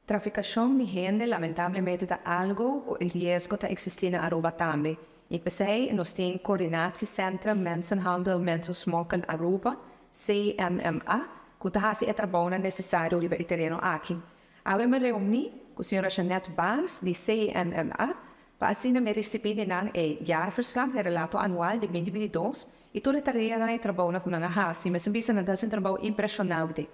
Traficacion di hende lamentablemente ta algo cu e riesgo ta existi na Aruba tambe. Y pesey nos tin Coördinatiecentrum Mensenhandel Mensensmokkel Aruba, CMMA, cu ta haci e trabounan necesario riba e tereno aki. Awe mi reuni cu señora Jeanette Baars di CMMA pa asina mi ricibi di nan e jaarverslag, e relato anual di 2022 y tur e tareanan y trabounan cu nan a haci. Mi a bisa nan ta haci un trabou impresionante.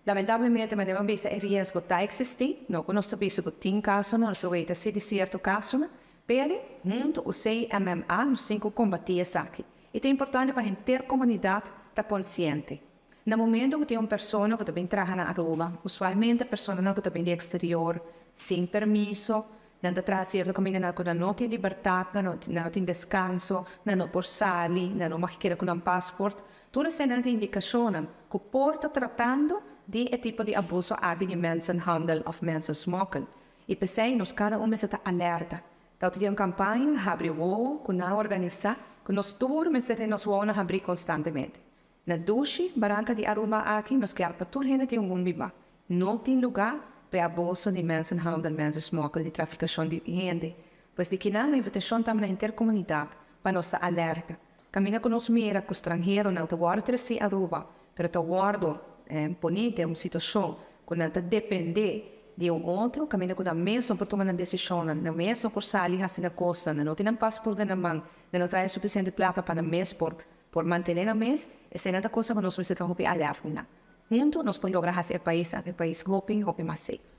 Lamentablemente, manera mi a bisa, e riesgo ta existi, no cu nos ta bisa cu tin casonan, nos ta weta si di cierto casonan, pero hunto cu CMMA nos tin cu combati esaki. Y ta importante pa henter comunidad ta consciente. Na momento cu tin un persona cu ta bin traha na Aruba, usualmente personanan cu ta bin di exterior sin permiso, nan ta traha cierto camindanan cu nan no tin libertad, nan no tin descanso, nan no por sali, nan no mag keda cu nan paspoort. Tur eseinan ta indicacionnan cu por ta tratando di e tipo di abuso aki di mensenhandel of mensensmokkel. Y pesey nos cada un mester ta alerta. Ta tin un campaña Habri Wowo cu nan a organisa cu nos tur mester tin nos wowonan habri constantemente. Na dushi baranca di Aruba aki nos kier pa tur hende tin un bon biba. No tin luga pa e abuso di mensenhandel, mensensmokkel, di traficacion di hende. Pues di kinan invitacion tambe na henter comunidad pa nos ta alerta. Caminda cu nos mira cu stranheronan ta wordo treci Aruba, pero ta wordo poni den un situacion cu nan ta depende di un otro, caminda cu nan mes no por tuma nan decisionnan, nan mes no por sali haci nan cosnan, nan no tin nan paspoort den nan man, nan no trae suficiente placa pa nan mes por mantene nan mes, eseinan ta cosa cu nos mester ta hopi alerta. Hunto nos por logra haci e pais aki e pais hopi, hopi mas safe.